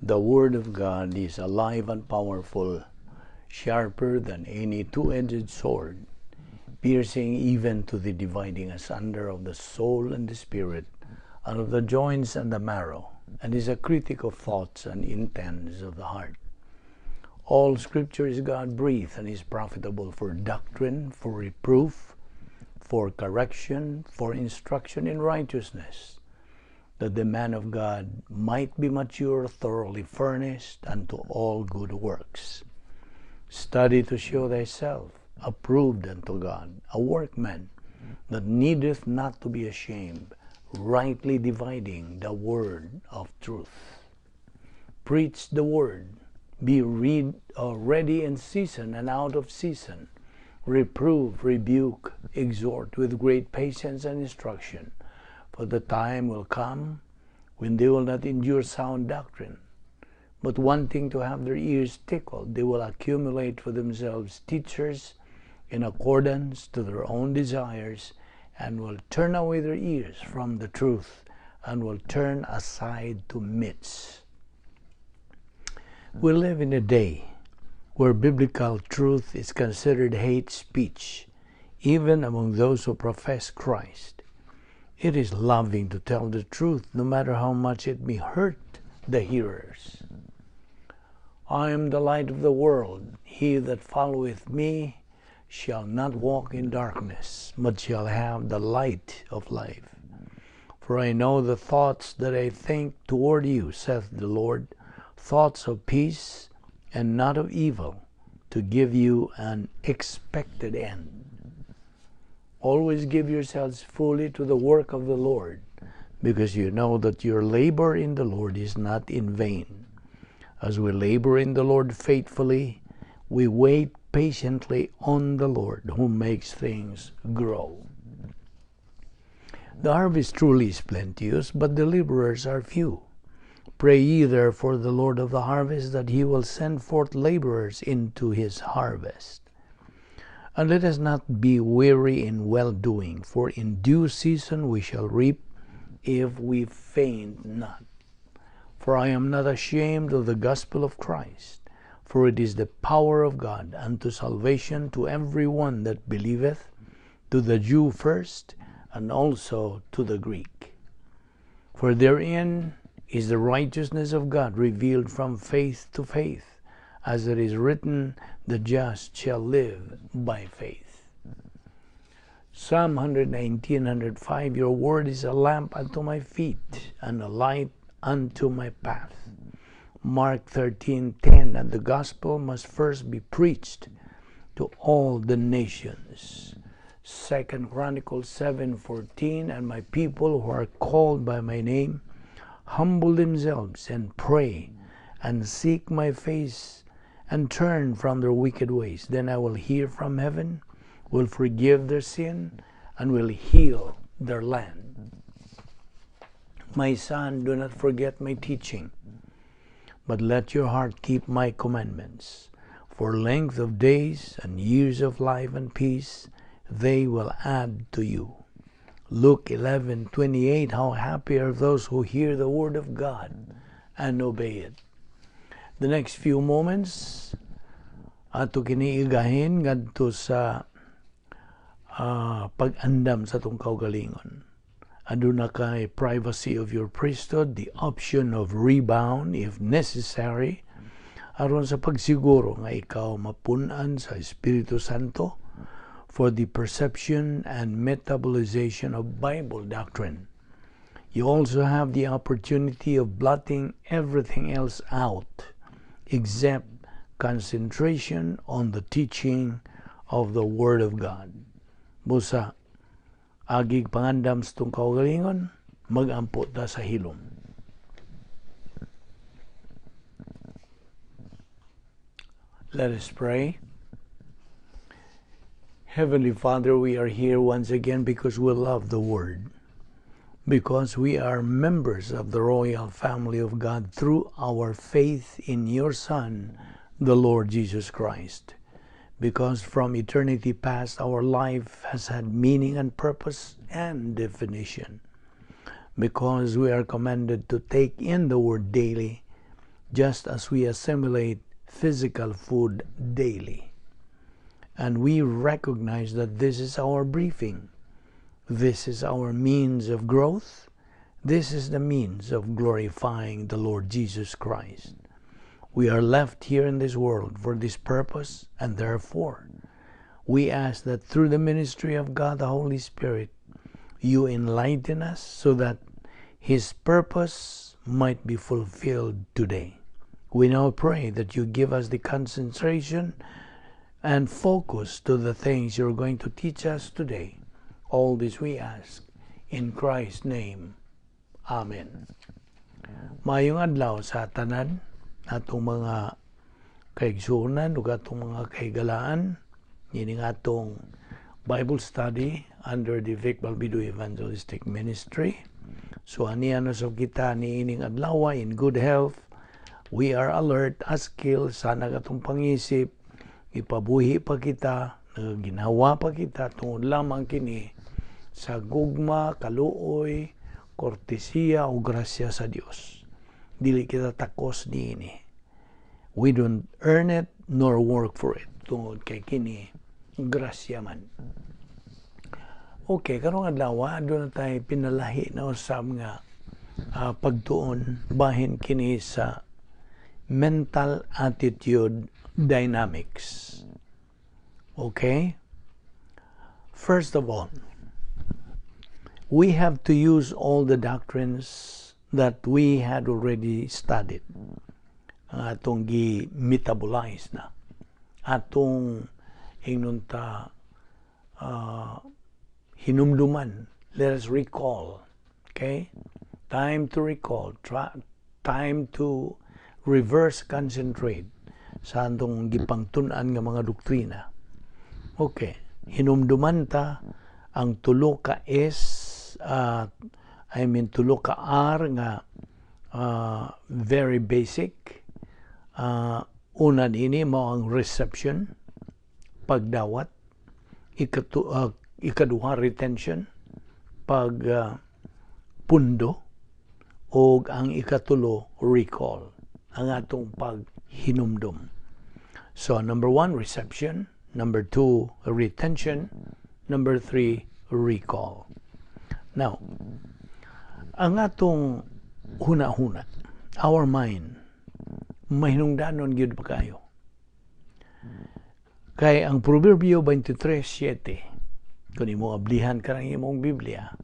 The Word of God is alive and powerful, sharper than any two-edged sword, piercing even to the dividing asunder of the soul and the spirit, and of the joints and the marrow, and is a critic of thoughts and intents of the heart. All Scripture is God-breathed and is profitable for doctrine, for reproof, for correction, for instruction in righteousness, that the man of God might be mature, thoroughly furnished unto all good works. Study to show thyself approved unto God, a workman that needeth not to be ashamed, rightly dividing the word of truth. Preach the word, be ready in season and out of season. Reprove, rebuke, exhort with great patience and instruction. For the time will come when they will not endure sound doctrine, but wanting to have their ears tickled, they will accumulate for themselves teachers in accordance to their own desires, and will turn away their ears from the truth, and will turn aside to myths. We live in a day where biblical truth is considered hate speech, even among those who profess Christ. It is loving to tell the truth, no matter how much it may hurt the hearers. I am the light of the world. He that followeth me shall not walk in darkness, but shall have the light of life. For I know the thoughts that I think toward you, saith the Lord, thoughts of peace and not of evil, to give you an expected end. Always give yourselves fully to the work of the Lord, because you know that your labor in the Lord is not in vain. As we labor in the Lord faithfully, we wait patiently on the Lord who makes things grow. The harvest truly is plenteous, but the laborers are few. Pray ye therefore the Lord of the harvest that he will send forth laborers into his harvest. And let us not be weary in well-doing, for in due season we shall reap if we faint not. For I am not ashamed of the gospel of Christ, for it is the power of God unto salvation to every one that believeth, to the Jew first, and also to the Greek. For therein is the righteousness of God revealed from faith to faith, as it is written, the just shall live by faith. Psalm 119, 105, your word is a lamp unto my feet and a light unto my path. Mark 13:10, and the gospel must first be preached to all the nations. 2 Chronicles 7:14, and my people who are called by my name humble themselves and pray and seek my face and turn from their wicked ways. Then I will hear from heaven, will forgive their sin, and will heal their land. My son, do not forget my teaching, but let your heart keep my commandments. For length of days and years of life and peace, they will add to you. Luke 11:28, how happy are those who hear the word of God and obey it. The next few moments, ato kiniigahin ngadto sa pag-andam sa atong kaugalingon. Aduna kay privacy of your priesthood, the option of rebound if necessary, aron sa pagsiguro nga ikaw mapun-an sa Espiritu Santo for the perception and metabolization of Bible doctrine. You also have the opportunity of blotting everything else out except concentration on the teaching of the Word of God. Busa, agig pangandam sa atong kaugalingon, mag-ampo ta sa hilom. Let us pray. Heavenly Father, we are here once again because we love the Word, because we are members of the royal family of God through our faith in your Son, the Lord Jesus Christ. Because from eternity past, our life has had meaning and purpose and definition. Because we are commanded to take in the Word daily, just as we assimilate physical food daily. And we recognize that this is our briefing. This is our means of growth. This is the means of glorifying the Lord Jesus Christ. We are left here in this world for this purpose, and therefore, we ask that through the ministry of God the Holy Spirit, you enlighten us so that His purpose might be fulfilled today. We now pray that you give us the concentration and focus to the things you're going to teach us today. All this we ask in Christ's name. Amen. Maayong adlaw sa tanan atong mga kaigsuonan ug atong mga kahigalaan nining atong Bible study under the Vic Balbido Evangelistic Ministry. So aniya na so kita niining adlaw in good health. We are alert, askil, sanag atong pangisip, ipabuhi pa kita, nagaginhawa pa kita tungod lamang kini sa gugma, kaluoy, kortesiya o grasya sa Dios. Dili kita takos niini. We don't earn it nor work for it tungod kay kini grasya man. Okay, karong adlaw aduna tay pinalahi na usab nga pagtuon bahin kini sa mental attitude dynamics. Okay? First of all, we have to use all the doctrines that we had already studied. Ang atong gi-metabolize na. Atong ingnon ta hinumduman. Let us recall. Okay? Time to recall. Time to reverse concentrate sa atong gipangtun-an nga mga doktrina. Okay. Hinumduman ta ang tulo ka S, I mean, tulo ka R nga very basic. Una niini mao ang reception, pagdawat. Ikaduha, retention, pag pundo, o ang ikatulo, recall, ang atong paghinumdum. So number one, reception. Number two, retention. Number three, recall. Now, ang atong huna-huna, our mind, mahinungdanon gyud pa kayo. Kay ang Proverbio 23:7, kung imo ablihan ka ng imong Biblia,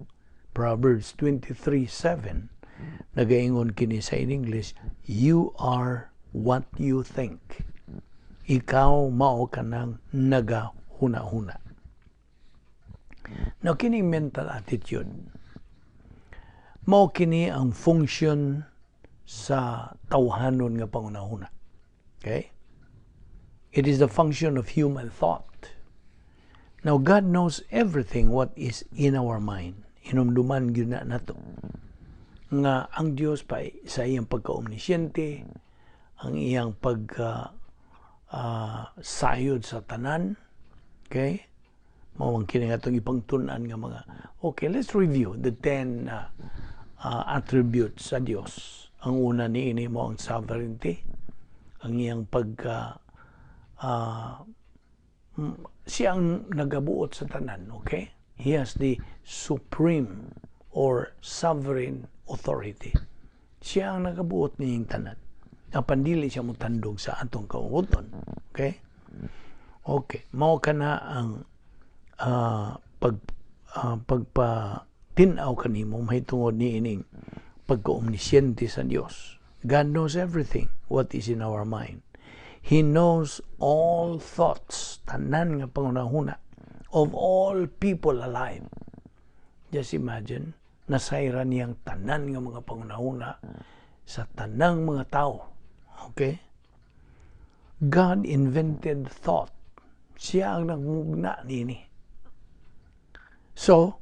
Proverbs 23:7, nagaingon kini sa in English, "You are what you think." Ikaw mao ka ng nagahuna-huna. Now, kini mental attitude, mao kini ang function sa tawhanon nga pangunahuna. Okay? It is the function of human thought. Now, God knows everything what is in our mind. Hinumduman gyud na nato nga ang Dios pa sa iyang pagka-omnisyente, ang iyang pagka sayod sa tanan, okay? Mao ang kini atong ipangtun-an nga mga. Okay, let's review the 10 attributes sa Dios. Ang una niini mao ang sovereignty, ang iyang pagka siya ang nagabuot sa tanan, okay? He has the supreme or sovereign authority. Siya ang nagabuot niyang tanan. Apan dili siya motandog sa atong kaubuton. Okay? Okay, mao kana ang pagpa tin-aw kanimo mahitungod niining pagka-omnisyente sa Dios. God knows everything what is in our mind. He knows all thoughts, tanan nga pangunahuna of all people alive. Just imagine, nasayra niyang tanan nga mga pangunahuna sa tanang mga tao. Okay? God invented thought. Siya ang nagmugna nini. So,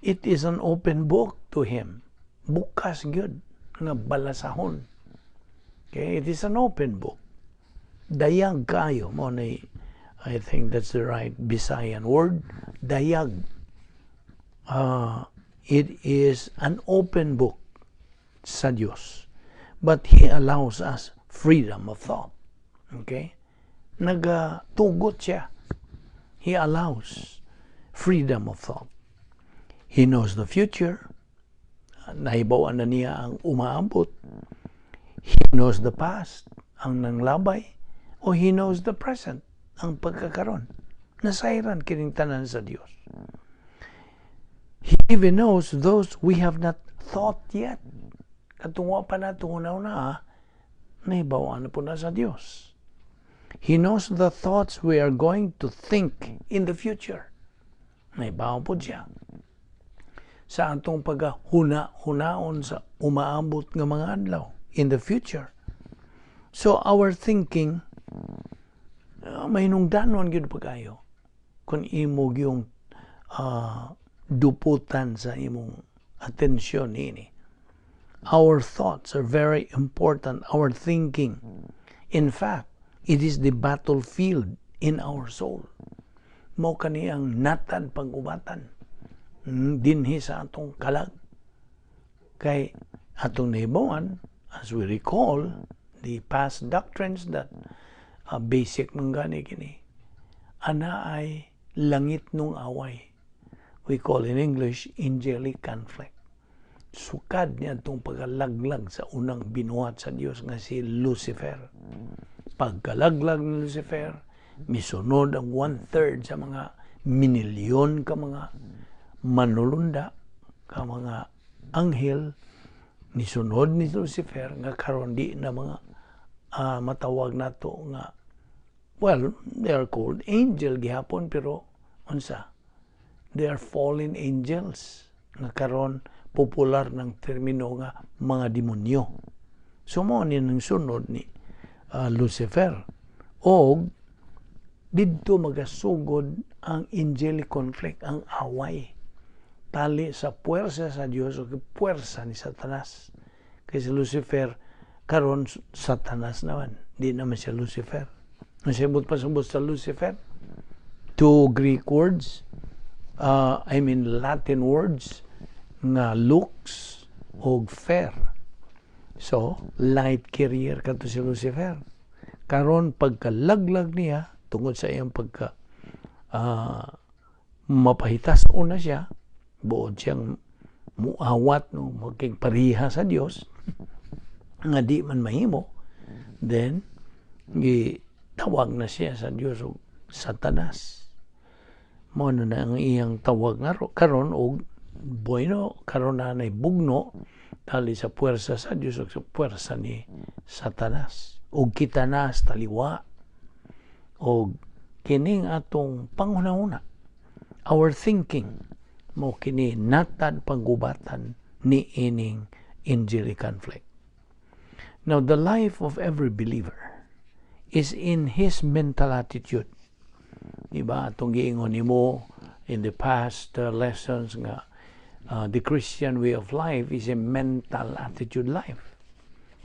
it is an open book to him. Bukas gyud nga balasahon. Okay, it is an open book. Dayag kayo mo na, I think that's the right Bisayan word, dayag. It is an open book sa Dios. But He allows us freedom of thought. Okay? Nagatugot siya. He allows freedom of thought. He knows the future. Nahibaw-an na niya ang umaabot. He knows the past, ang nanglabay, o he knows the present, ang pagkakaron. Nasayran kining tanan sa Dios. He even knows those we have not thought yet. Katong wa pa nato huna-hunaa, nahibaw-an na pud na sa Dios. He knows the thoughts we are going to think in the future. Nahibaw pud siya sa atong pagahuna-hunaon sa umaabot nga mga adlaw in the future. So our thinking mahinungdanon gyud pag-ayo kung imo gyung duputan sa imong atensyon ini. Our thoughts are very important, our thinking. In fact, it is the battlefield in our soul. Mao kani ang natad pag-ubatan dinhi sa atong kalag. Kay atong nahibaw-an, as we recall, the past doctrines that basic man gani kini, anaay langitnong away. We call in English angelic conflict. Sukad niya itong pagkalaglag sa unang binuhat sa Dios nga si Lucifer. Pagkalaglag ni Lucifer, misunod ang one-third sa mga minilyon ka mga manulunda, ka mga anghel, nisunod ni Lucifer nga karon di na mga matawag nato nga, well, they are called angel gihapon, pero unsa, they are fallen angels nga karon popular ng termino nga mga demonyo. So mao ni nang sunod ni Lucifer og didto magasugod ang angelic conflict, ang away tali sa puwersa sa Dios o puwersa ni Satanas. Kay si Lucifer karon Satanas naman, di naman siya Lucifer. Ang sibot pasabot sa Lucifer, two Greek words, I mean Latin words nga lux og fer. So, light carrier kadto si Lucifer. Karon pagkalaglag niya tungod sa iyang pagka mapahitas una siya, buod siyang muawat, no, maging pariha sa Dios nga di man mahimo, then gitawag na siya sa Dios og Satanas. Mao na na ang iyang tawag nga karon og bueno, karon na nay bugno tali sa puwersa sa Dios ug sa puwersa ni Satanas. Ug kita na taliwa og kining atong panghuna-huna, our thinking, mo kini natad panggubatan ni ining angelic conflict. Now, the life of every believer is in his mental attitude. Diba? Atong giingon nimo in the past lessons nga the Christian way of life is a mental attitude life.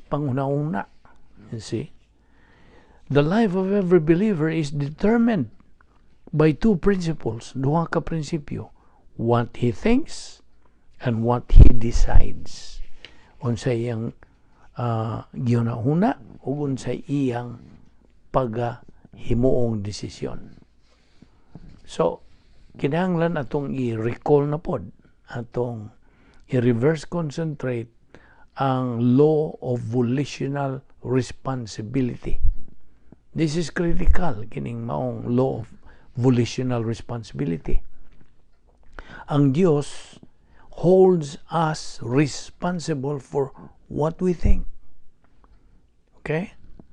Panghuna-huna. You see? The life of every believer is determined by two principles. Duha ka prinsipyo. What he thinks and what he decides. Unsa iyang gihuna-huna ug unsay iyang pagahimuong desisyon. So, kinahanglan atong i-recall na pod, atong i-reverse concentrate ang law of volitional responsibility. This is critical, kining maong law of volitional responsibility. Ang Dios holds us responsible for what we think. Okay?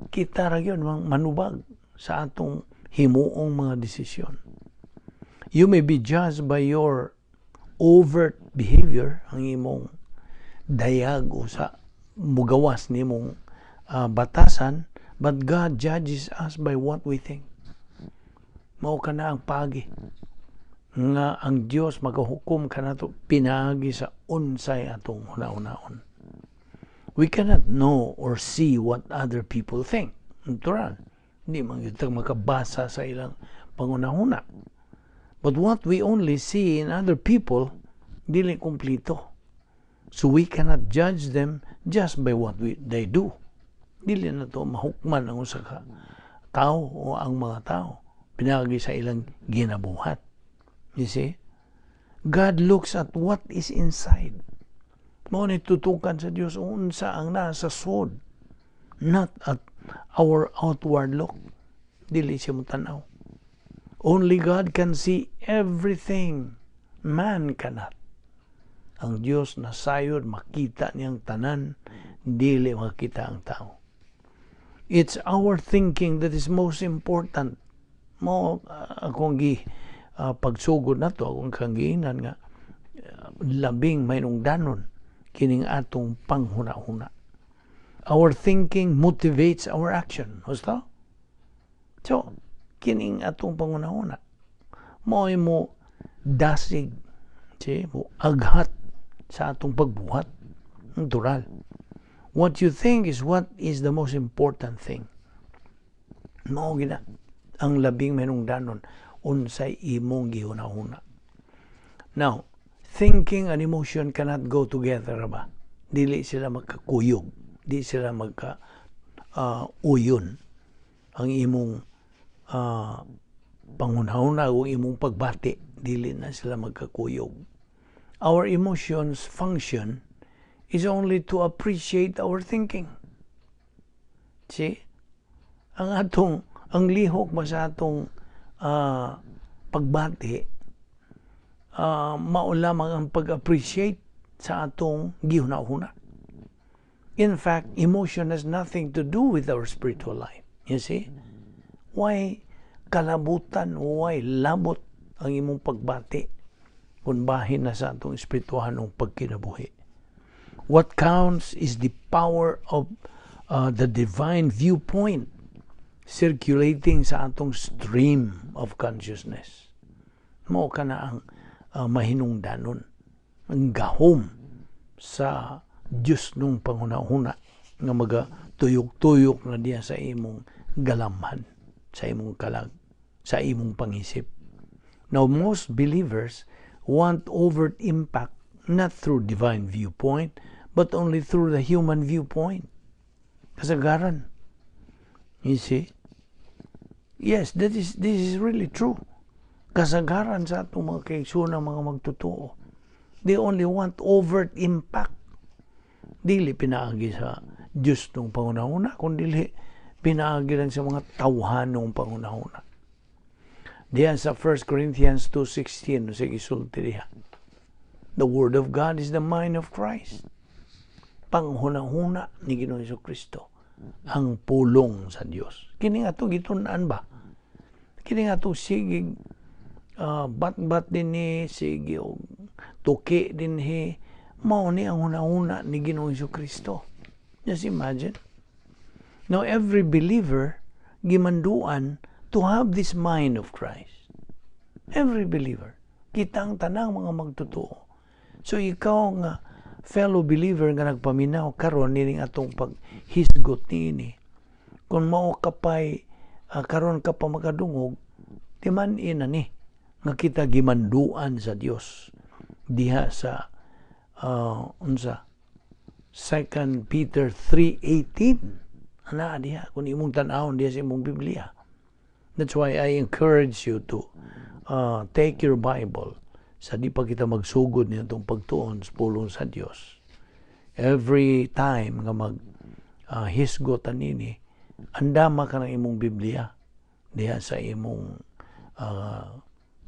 Kita ra gyud manubag sa atong himuong mga desisyon. You may be judged by your overt behavior, ang imong dayag o sa mugawas nimong batasan, but God judges us by what we think. Mao kana ang pagi nga ang Dios magahukom kanato pinaagi sa unsay atong huna-hunaon. We cannot know or see what other people think. Natural. Hindi man gyud makabasa sa ilang panghuna-huna. But what we only see in other people, dili kumplito. So we cannot judge them just by what they do. Dili nato mahukman ang usa ka tao o ang mga tao pinaagi sa ilang ginabuhat. You see? God looks at what is inside. Mao ni tutukan sa Dios unsa ang nasa sud, not at our outward look. Dili siya motanaw. Only God can see everything. Man cannot. Ang Dios nasayod makita niyang tanan, dili makita ang tao. It's our thinking that is most important. Mao akong gi pagsugod nato, akong kanggiinan nga labing mahinungdanon kining atong panghuna-huna. Our thinking motivates our action. Husto? So, kining atong panghuna-huna mao mo dasig, si mo aghat sa atong pagbuhat. Natural. What you think is what is the most important thing. Mao gina ang labing mahinungdanon, unsay imong gihuna-huna. Now, thinking and emotion cannot go together ba? Dili sila magkakuyog, di sila magka uyon. Ang imong panghuna-huna o imong pagbati, dili na sila magkakuyog. Our emotions function is only to appreciate our thinking. See? Ang atong ang lihok ba sa atong pagbati, mao lamang ang pag-appreciate sa atong gihuna-huna. In fact, emotion has nothing to do with our spiritual life. You see? Why kalabutan, why labot ang imong pagbati kung bahin na sa atong espirituhanong pagkinabuhi? What counts is the power of the divine viewpoint circulating sa atong stream of consciousness. Mao kana ang mahinungdanon, ang gahom sa Diyos nung panghuna-huna nga maga tuyok-tuyok na diya sa imong galamhan, sa imong kalag, sa imong pangisip. Now, most believers want overt impact not through divine viewpoint, but only through the human viewpoint. Kasagaran. You see? Yes, that is this is really true. Kasagaran sa atong mga kaigsuonan, mga magtotoo, they only want overt impact. Dili pinaagi sa Diyos nung panghuna-huna, kundi pinaagi lang sa mga tawhanong panghuna-huna. Diyan sa 1 Corinthians 2.16, sa gisulti diha, "The Word of God is the mind of Christ." Panghuna-huna ni Ginoong Kristo ang pulong sa Dios. Kini nga to gitun-an ba? Kini nga to sige bat-bat dinhi, sige og tuki dinhi, mao ni ang hunahuna ni Ginoong Kristo. Just imagine. Now every believer gimanduan to have this mind of Christ. Every believer. Kitang tanang mga magtotoo. So ikaw nga fellow believer nga nagpaminaw karon nining atong paghisgot niini, kung mao ka pay karon ka pa makadungog, timan-i na ni nga kita gimanduan sa Dios diha sa unsa, 2 Peter 3:18 ana diha, kung imong tan-awon diha sa imong Biblia. That's why I encourage you to take your Bible sa di pa kita magsugod niadtong pagtuon sa pulong sa Dios. Every time nga mag hisgot anini, andama ka ng imong Biblia diha sa imong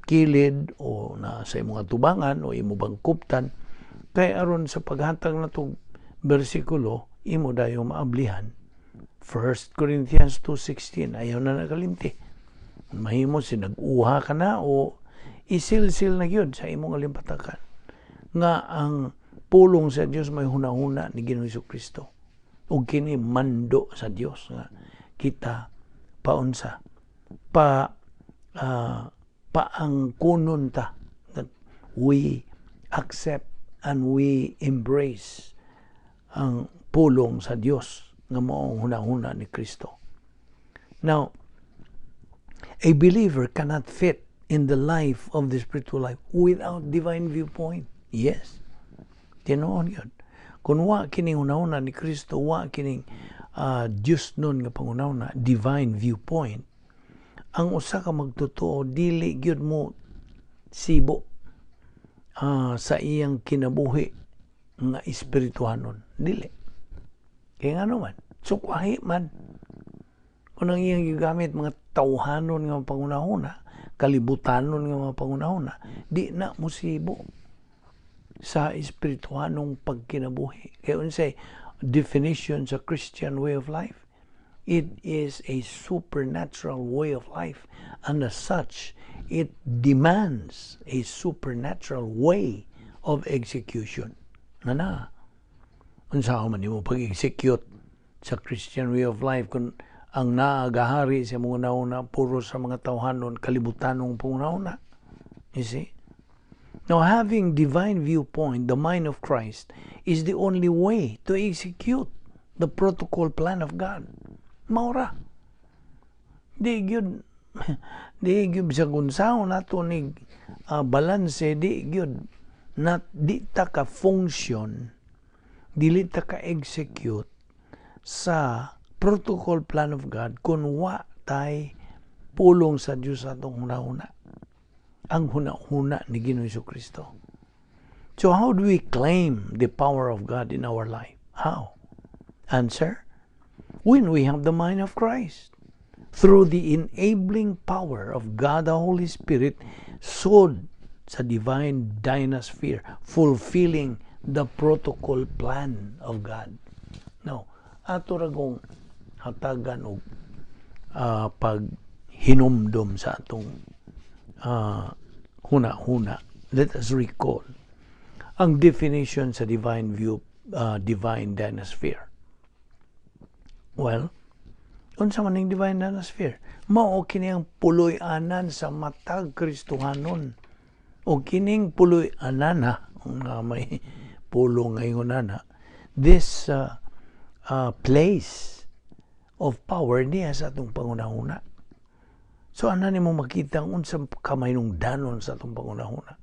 kilid o na sa imong atubangan o imo bang kuptan, kay aron sa paghatag natong bersikulo, imo dayon maablihan. 1 Corinthians 2:16, ayaw na nakalimti. Mahimo si nag-uha ka na o isilsil na gyud sa imong alimpatakan nga ang pulong sa Dios may hunahuna ni Ginoong Kristo ug kini mando sa Dios nga kita paunsa pa paangkunon ta, that we accept and we embrace ang pulong sa Dios nga mao ang hunahuna ni Kristo. Now, a believer cannot fit in the life of the spiritual life without divine viewpoint. Yes. Tinuod yun. Kung wa kining hunahuna ni Kristo, wa kining Diosnon nga panghunahuna, divine viewpoint, ang usa ka magtotoo dili gyud mo sibo sa iyang kinabuhi nga espirituhanon. Dili. Kaya nga naman, sukwahi man. Kung ang iyang gigamit mga tawhanon nga panghunahuna, kalibutanon nga mga panghunahuna, di na musibo sa espirituhanong pagkinabuhi. Kaya unsay definition sa Christian way of life? It is a supernatural way of life, and as such, it demands a supernatural way of execution. Na na, unsa man nimo pag-execute sa Christian way of life kung ang naagahari sa mga una puro sa mga tawhanon, kalibutanong panghunahuna? You see? Now, having divine viewpoint, the mind of Christ, is the only way to execute the protocol plan of God. Mao ra. Di gyud sa unsaon nato ni balanse, di gyud not di ta ka function, dili ta ka execute sa protocol plan of God kung wa tay pulong sa Dios sa atong hunahuna. Ang huna-huna ni Ginoong Kristo. So how do we claim the power of God in our life? How? Answer: when we have the mind of Christ. Through the enabling power of God the Holy Spirit, sod sa divine dynasphere, fulfilling the protocol plan of God. Now, ato ra kong hatagan og paghinumdom sa atong huna-huna. Let us recall ang definition sa divine view, divine dynasphere. Well, unsa man ning divine dynasphere? Mao kini ang puloy-anan sa matag Kristohanon. O kining puloy-anan ha, nga may pulong ngayon na, this place of power niya sa atong pangunahuna. So ana nimo makita ang unsa kahinungdanon sa atong pangunahuna.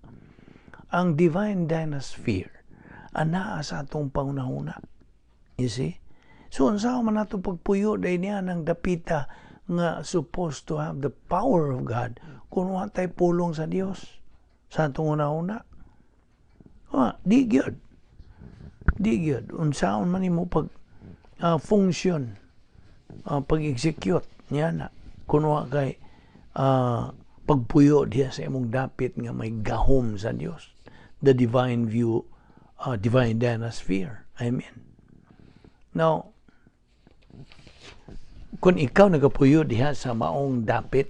Ang divine dynasphere anaa sa atong pangunahuna. You see? So unsa man ato pagpuyo dahil niya ng dapita nga supposed to have the power of God kung wa tay pulong sa Dios sa atong hunahuna? Ah, di gyud. Di gyud. Unsaon man nimo pag function, pag-execute niya na kung wa kay pagpuyo diha sa imong dapit nga may gahom sa Dios? The divine view, divine dynasphere, I mean. Now, kung ikaw nagapuyo diha sa maong dapit,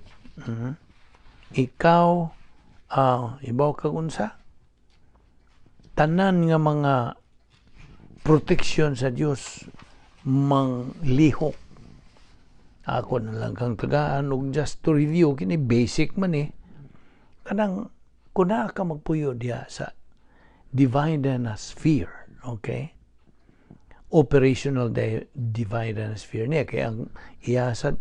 ikaw ibaw kag unsa tanan nga mga protection sa Dios manglihok. Ako na lang kang tagaan og just to review kini, basic man eh. Kanang kun naa ka magpuyo diha sa divine sphere, okay, operational divine sphere niya, kay ang iya sa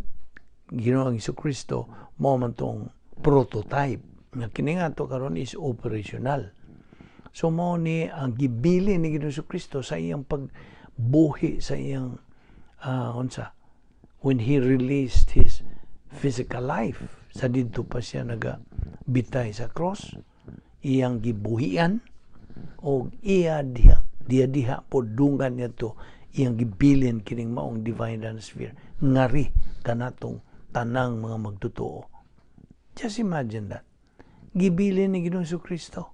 Ginoong Kristo mao man tong prototype nga kini nga to karon is operational. So mao ni ang gibili ni Ginoong Kristo sa iyang pagbuhi, sa iyang unsa, when he released his physical life sa didto pa siya naga bitay sa cross, iyang gibuhian og iya diha diha diha po dungan niya to iyang gibilin kining maong divine sphere ngari kanatong tanang mga magtotoo. Just imagine that. Gibilin ni Ginoong Kristo.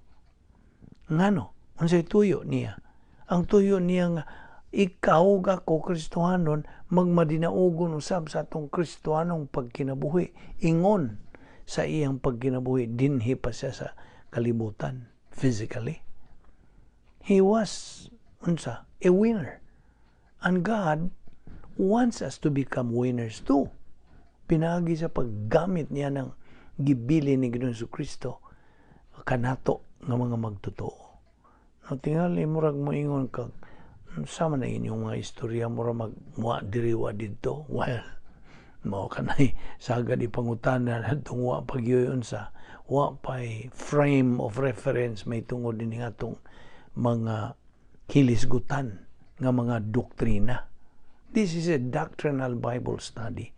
Ngano? Unsay tuyo niya? Ang tuyo niya nga ikaw ug ako, Kristohanon, magmadinaugon usab sa atong Kristohanong pagkinabuhi ingon sa iyang pagkinabuhi dinhi pa siya sa kalibutan physically. He was unsa? A winner. And God wants us to become winners too. Pinaagi sa paggamit niya ng gibili ni Ginoong Kristo kanato nga mga magtotoo. No, tingali murag moingon kag sama na inyong mga istorya, mura mag wa diri, wa didto. Well, mao kanay sagad ipangutana natong wa pagyoyon sa wa pay frame of reference may tungod dinhi atong mga hilisgutan. nga mga doktrina. This is a doctrinal Bible study.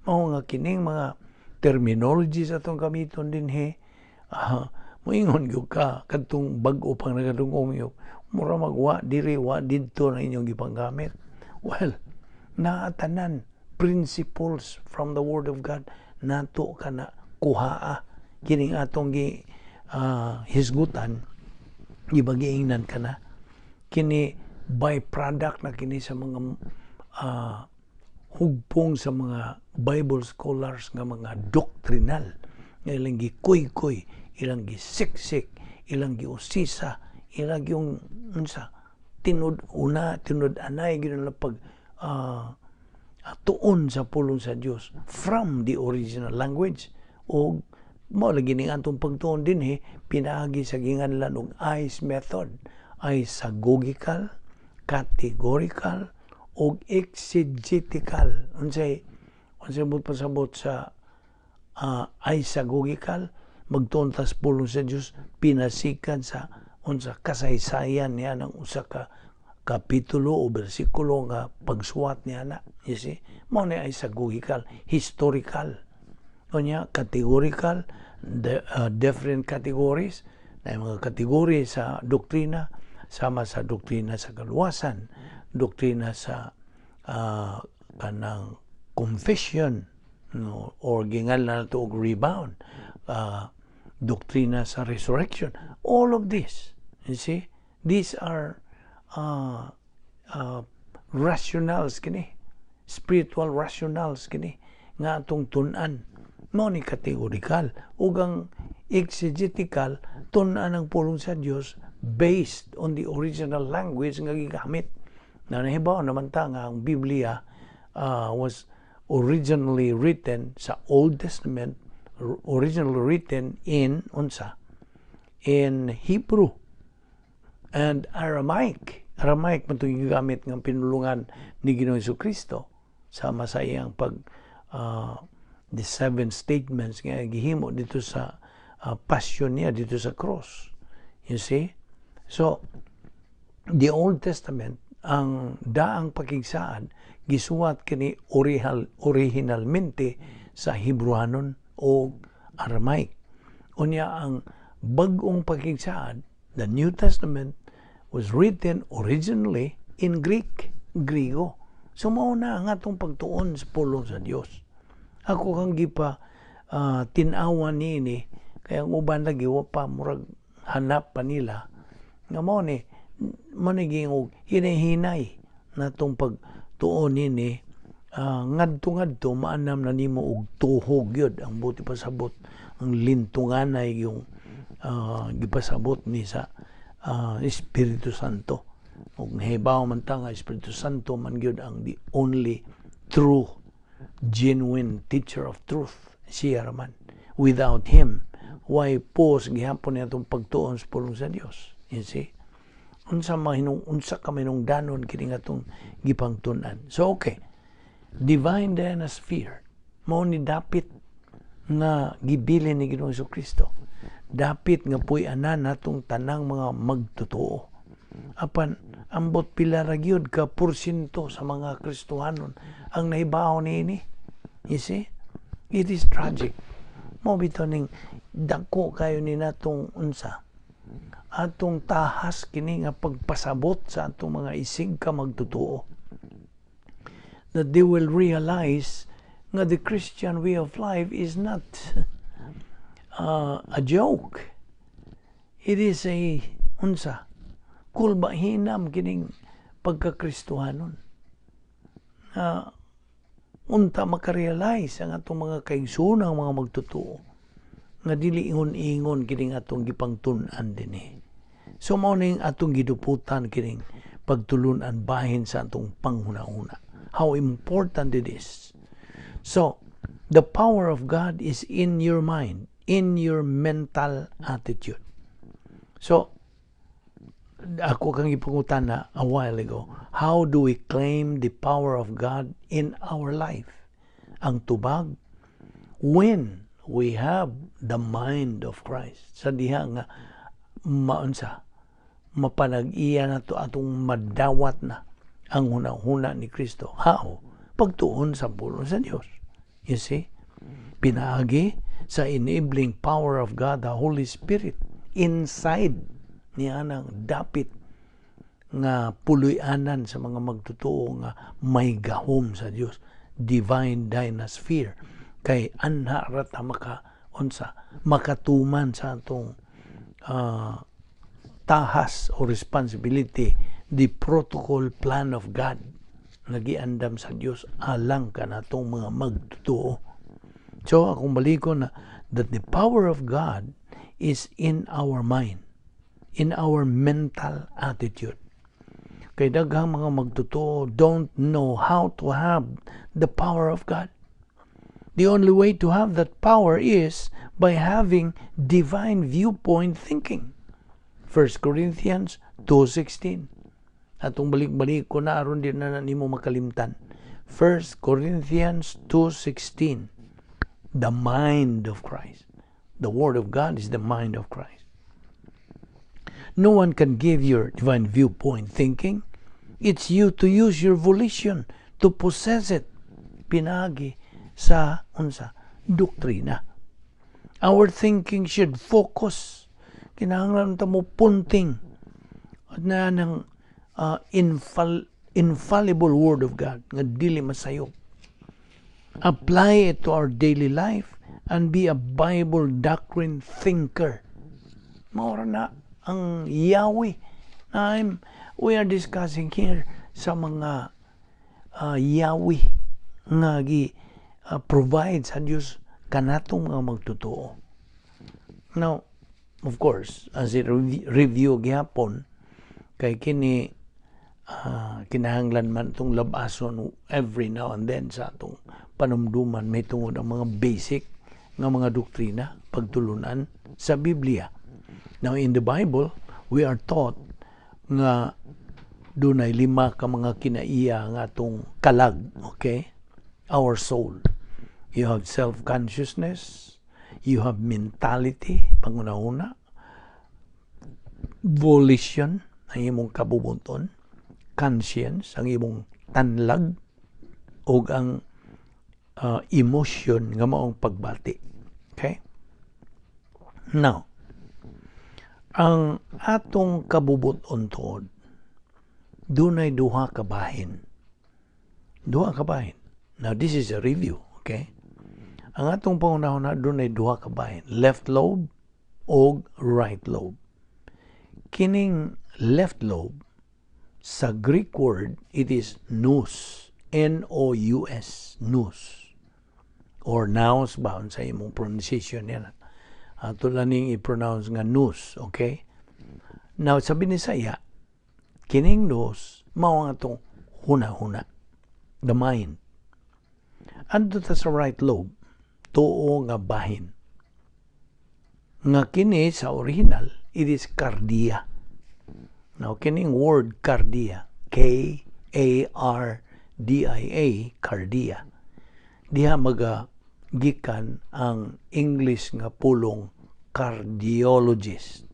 Mao nga kining mga terminologies atong gamiton dinhi, moingon gyud ka kadtong bag-o pang nagadungog, mura magwa diri wa didto na inyong gipanggamit. Well, naa tanan principles from the Word of God nato kana kuhaa kining atong gi hisgutan, gibagiingnan kana kini byproduct na kini sa mga hugpong sa mga Bible scholars nga mga doctrinal nga ilang gikuy-kuy, ilang gisiksik, ilang giusisa, ilang yung unsa tinud una tinud anay gyud pag tuon sa pulong sa Dios from the original language. O mao lagi ning atong pagtuon dinhi pinaagi sa ginganlan og ICE method, isagogical, categorical ug exegetical. Unsay mo pasabot sa isagogical? Magtuon tas pulong sa Dios pinasikan sa unsa kasaysayan niya ng usa ka kapitulo o bersikulo nga pagsuwat niya na. You see, mao ni isagogical, historical. Unya, categorical, different categories na mga kategorya sa doktrina, sama sa doktrina sa kaluwasan, doktrina sa kanang confession, no, or ginganlan nato og rebound, doktrina sa resurrection. All of this, you see, these are rationals kini, spiritual rationals kini nga atong tun-an. Mao ni categorical. Ug ang exegetical, tun-an ang pulong sa Dios based on the original language nga gigamit. Na nahibaw naman ta nga ang Biblia was originally written sa Old Testament, originally written in unsa? In Hebrew and Aramaic. Aramaic man itong gigamit ng pinulungan ni Ginoong Kristo sama sa iyang pag the seven statements nga gihimo dito sa passion niya dito sa cross. You see? So, the Old Testament, ang daang pakigsaad, gisuwat kini originalmente sa Hebrewanon o Aramaic. Unya ang bag-ong pakigsaad, the New Testament, was written originally in Greek, Grigo. So mao na ang atong pagtuon sa pulong sa Dios. Ako kang gipa tin-awan niini kaya ang uban lagi wa pa, murag hanap pa nila nga mao ni giingog hinay-hinay natong pagtuon nini, ngadto-ngadto maanam na nimo og tuhog gyud ang buot pasabot, ang lintunganay yung gipasabot ni sa Espiritu Santo. Ug nahibaw man ta nga Espiritu Santo man gyud ang the only true, genuine teacher of truth. Siya raman. Without him, way pos gihapon niya atong pagtuon sa pulong sa Dios. You see, unsa mahinung unsa ka mahinungdanon kini nga atong gipangtun-an? So okay, divine sphere mao ni dapit nga gibilin ni Ginoong Kristo, dapit nga puy-anan natong tanang mga magtotoo. Apan ambot pila ra gyud ka porsyento sa mga Kristohanon ang nahibaw niini. You see, it is tragic. Mao bitaw ning dako kayo ni natong unsa atong tahas kini nga pagpasabot sa atong mga isig ka magtotoo, that they will realize nga the Christian way of life is not a joke. It is a unsa kulbahinam kining pagkakristohanon. Unta makarealize ang atong mga kaigsoonang mga magtotoo nga dili ingon-ingon kining atong gipangtun-an dinhi. So mao ning atong giduputan kining pagtulunan bahin sa atong panghuna-huna. How important it is. So, the power of God is in your mind, in your mental attitude. So, ako kang ipangutana a while ago, how do we claim the power of God in our life? Ang tubag, when we have the mind of Christ. Sa diha nga maunsa, mapanag-iya na to, atong madawat na Ang huna-huna ni Kristo. How? Pagtuon sa pulong sa Dios. You see? Pinaagi sa enabling power of God, the Holy Spirit, inside niya ng dapit nga puloy-anan sa mga magtotoo nga may gahom sa Dios, divine dynasphere, kay anha ra ta maka unsa, makatuman sa atong tahas o responsibility, the protocol plan of God nga giandam sa Dios alang kanatong mga magtotoo. So akong balikon na that the power of God is in our mind, in our mental attitude. Kay daghang mga magtotoo don't know how to have the power of God. The only way to have that power is by having divine viewpoint thinking. 1 Corinthians 2:16. Atong balik-balik ko na aron di na nimo makalimtan. 1 Corinthians 2:16. The mind of Christ. The Word of God is the mind of Christ. No one can give your divine viewpoint thinking. It's you to use your volition to possess it. Pinaagi sa unsa, doktrina. Our thinking should focus. Kinahanglan ta mo punting na ng infallible Word of God nga dili masayop. Apply it to our daily life and be a Bible doctrine thinker. Mao na ang yawi na we are discussing here sa mga yawi nga gi provide sa Dios kanatong mga magtotoo. Now, of course, as a review gihapon, kay kini kinahanglan man itong labason every now and then sa atong panumduman may tungod ang mga basic nga mga doktrina pagtulunan sa Biblia. Now, in the Bible, we are taught nga dunay lima ka mga kinaiya nga atong kalag, okay? Our soul. You have self-consciousness, you have mentality, panguna-una, volition, ang imong kabubut-on, conscience, ang imong tanlag, ug ang emotion nga maong pagbati. Okay? Now, ang atong kabubut-on tuod, dunay duha ka bahin. Duha ka bahin. Now, this is a review, okay? Ang atong pangunahuna, dunay duha ka bahin, left lobe o right lobe. Kining left lobe, sa Greek word, it is nous, nous, nous. Or nous ba, sa imong pronunciation yan. Ato lang ning i-pronounce nga nous, okay? Now, sa Binisaya, kining nous, mao ang atong huna-huna, the mind. Adto ta sa right lobe, tuo nga bahin. Nga kini sa original, it is kardia. Now, kining word kardia, kardia, kardia. Diha maga gikan ang English nga pulong cardiologist.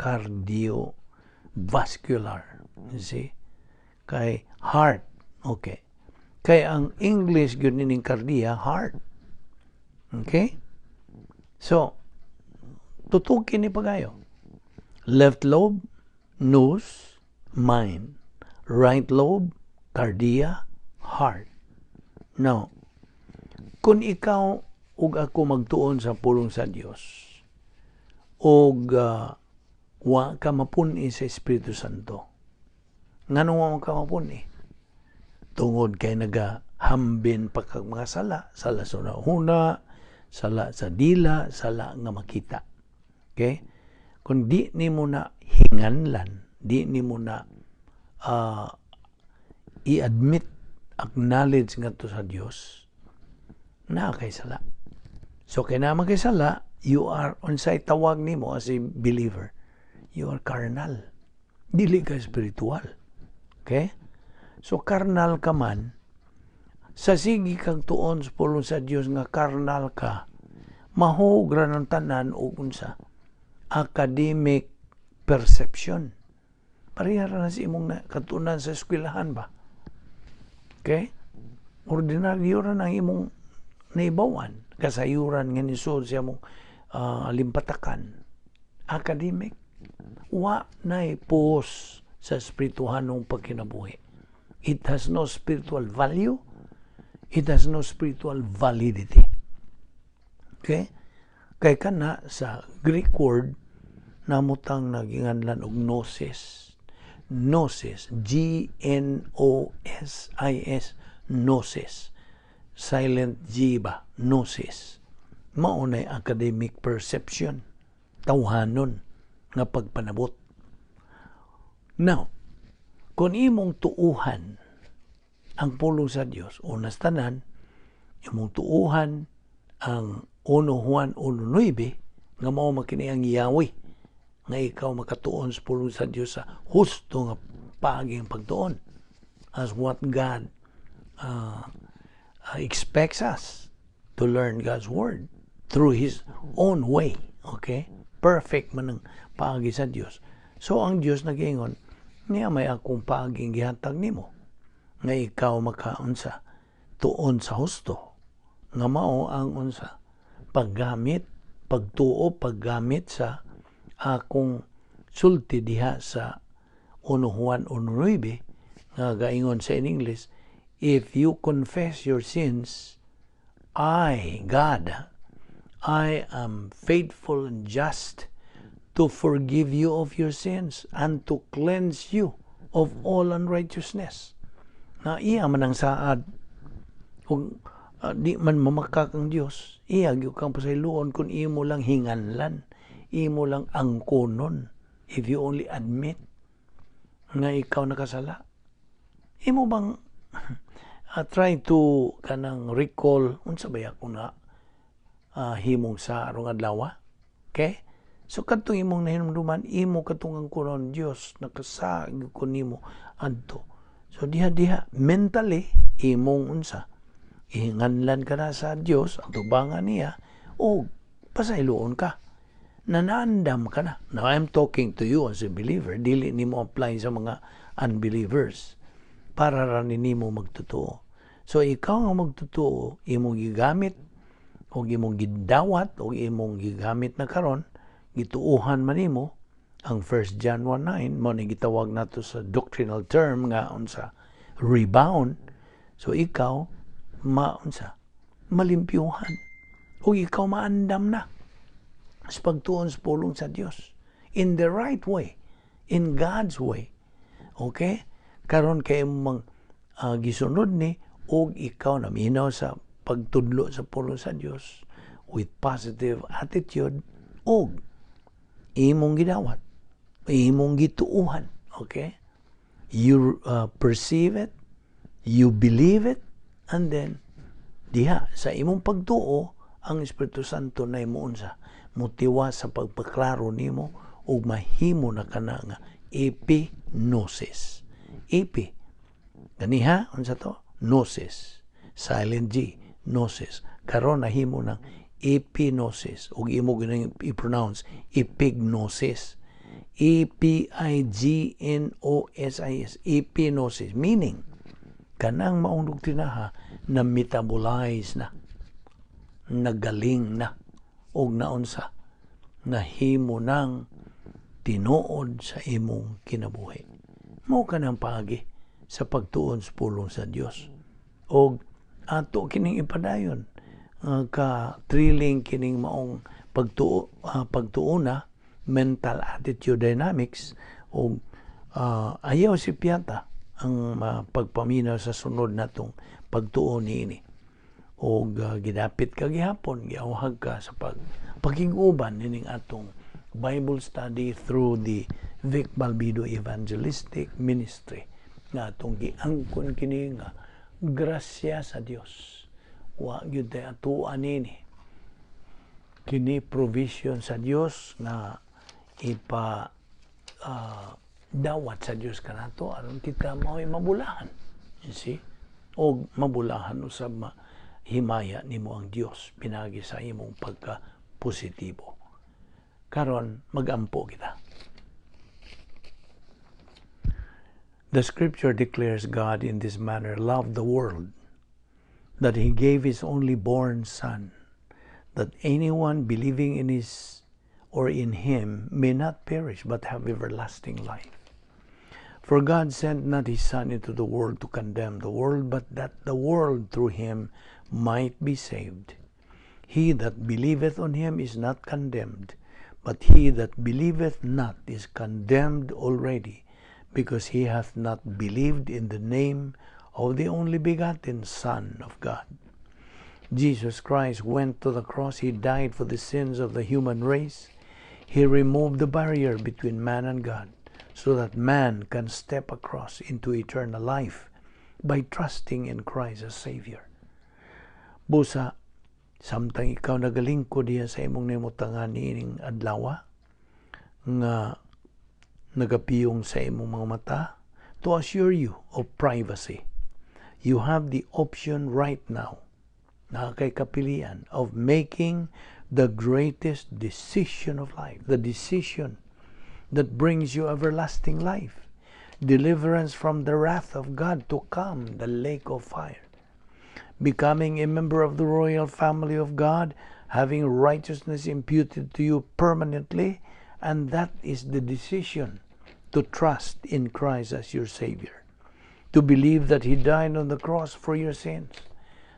Cardiovascular. You see? Kay heart. Okay. Kay ang English gyud nining kardia, heart. Okay? So, tutukin ni pagayo. Left lobe, nous, mind. Right lobe, kardia, heart. Now, kung ikaw ug ako magtuon sa pulong sa Dios ug wa ka mapun-i sa Espiritu Santo, nganong wa ka mapun-i? Tungod kay nagahambin pa kag mga sala, sala sa huna, sala sa dila, sala nga makita. Okay? Kung di nimo na hinganlan, di nimo na i-admit, acknowledge ngadto sa Dios, naa kay sala. So kay naa man kay sala, you are unsay tawag nimo as a believer? You are carnal. Dili ka spiritual. Okay? So carnal ka man, sa sige kag tuon sa pulong sa Dios nga carnal ka, mahug ra ng tanan og unsa, academic perception. Pareha ra na sa imong na, katunan sa eskwelahan ba? Okay? Ordinaryo ra nang imong naibawan. Kasayuran nga nisud sa imong limpatakan. Academic. Wa na'y puos sa espirituhanong pagkinabuhi. It has no spiritual value. It has no spiritual validity. Okay? Kay kana sa Greek word namutang naginganlan og gnosis. Gnosis. Gnosis. Gnosis. Silent G ba? Gnosis. Mao nay academic perception. Tawhanon nga pagpanabot. Now, kung imong tuuhan ang pulong sa Dios, unas tanan, imong tuuhan ang 1 Juan 1:9 nga mao makini ang Yahweh nga ikaw makatuon sa pulong sa Dios sa husto nga paaging pagtuon as what God expects us to learn God's word through His own way. Okay? Perfect man ang paagi sa Dios. So ang Dios nag-ingon, niya may akong paaging gihatag nimo nga ikaw makaunsa tuon sa husto nga mao ang unsa paggamit, pagtuo, paggamit sa akong sulti diha sa 1 Juan 1:9 nga gaingon sa in English, "If you confess your sins, I, God, I am faithful and just to forgive you of your sins and to cleanse you of all unrighteousness." Na iya man ang saad. Kung di man mamakak ang Dios, iya gyud kang pasayloon kung imo lang hinganlan, imo lang angkonon, if you only admit nga ikaw nakasala. Imo bang try to kanang recall unsa ba ako na himong sa arong adlaw? Okay? So kadtong imong nahinumduman, imo katong angkonon, "Dios, nakasag ko nimo adto." So diha diha mentally imong unsa ihinganlan ka na sa Dios ang tubangan niya o pasayloon ka. Nanaandam ka na. Now I'm talking to you as a believer, dili nimo apply sa mga unbelievers. Para ra nimo magtotoo. So ikaw nga magtotoo, imong gigamit o imong gidawat o imong gigamit na karon, gituuhan man nimo ang 1 John 1:9, mo ni gitawag nato sa doctrinal term nga unsa, rebound. So ikaw maunsa, malimpyuhan o ikaw maandam na sa pagtuon sa pulong sa Dios in the right way, in God's way. Okay, karon kay imong gisunod ni og ikaw naminaw sa pagtudlo sa pulong sa Dios with positive attitude og imong gidawat, imong gituuhan. Okay, you perceive it, you believe it, and then diha sa imong pagtuo, ang Espiritu Santo na imo unsa motiwa sa pagpaklaro nimo ug mahimo na kana nga epignosis. Epi ganiha, unsa to, gnosis, silent G, gnosis. Karon nahimo ng epignosis ug imo ginang i-pronounce epignosis, E P I G N O S I S, epignosis, meaning kanang maong doktrinaha na metabolize na, nagaling na og naunsa, nahimo ng tinuod sa imong kinabuhi. Mao kanang paagi sa pagtuon sa pulong sa Dios. Og ato kining ipadayon ka thrilling kining maong pagtuo na mental attitude dynamics og ayaw si piyata ang pagpaminaw sa sunod natong pagtuo niini. Og gidapit ka gihapon, giawhag ka sa pakig-uban nining atong Bible study through the Vic Balbido Evangelistic Ministry nga atong giangkon kini nga grasya sa Dios. Wa gyud tay atuan nini. Kini provision sa Dios nga ipa dawat sa Dios kanato aron kita mao'y mabulahan. You see? Og mabulahan usab himaya nimo ang Dios pinagi sa imong pagka positibo. Karon magampo kita. The scripture declares God in this manner loved the world, that he gave his only born Son, that anyone believing in his or in him may not perish but have everlasting life. For God sent not his Son into the world to condemn the world, but that the world through him might be saved. He that believeth on him is not condemned, but he that believeth not is condemned already, because he hath not believed in the name of the only begotten Son of God. Jesus Christ went to the cross. He died for the sins of the human race. He removed the barrier between man and God so that man can step across into eternal life by trusting in Christ as Savior. Busa, samtang ikaw nagalingkod diya sa imong nahimutangan niining adlaw nga nagapiyong sa imong mga mata to assure you of privacy, you have the option right now, naa kay kapilian of making the greatest decision of life, the decision that brings you everlasting life, deliverance from the wrath of God to come, the lake of fire, becoming a member of the royal family of God, having righteousness imputed to you permanently, and that is the decision to trust in Christ as your Savior, to believe that He died on the cross for your sins.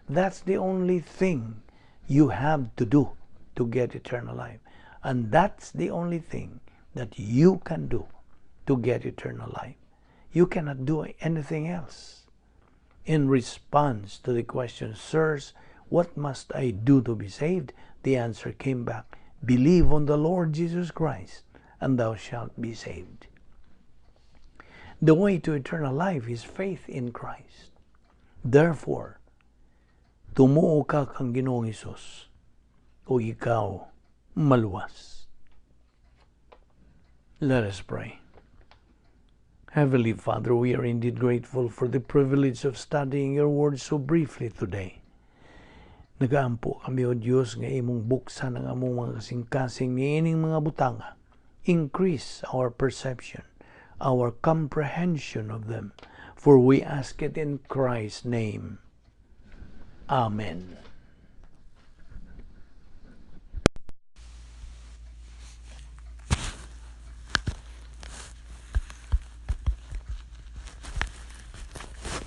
That's the only thing you have to do to get eternal life. And that's the only thing that you can do to get eternal life. You cannot do anything else. In response to the question, "Sirs, what must I do to be saved?" The answer came back, "Believe on the Lord Jesus Christ, and thou shalt be saved." The way to eternal life is faith in Christ. Therefore, tumuo ka kang Ginoong Hesus ug ikaw maluwas. Let us pray. Heavenly Father, we are indeed grateful for the privilege of studying your word so briefly today. Nagaampo kami, O Diyos, nga imong buksan ang among mga kasing-kasing niining mga butanga. Increase our perception, our comprehension of them, for we ask it in Christ's name. Amen.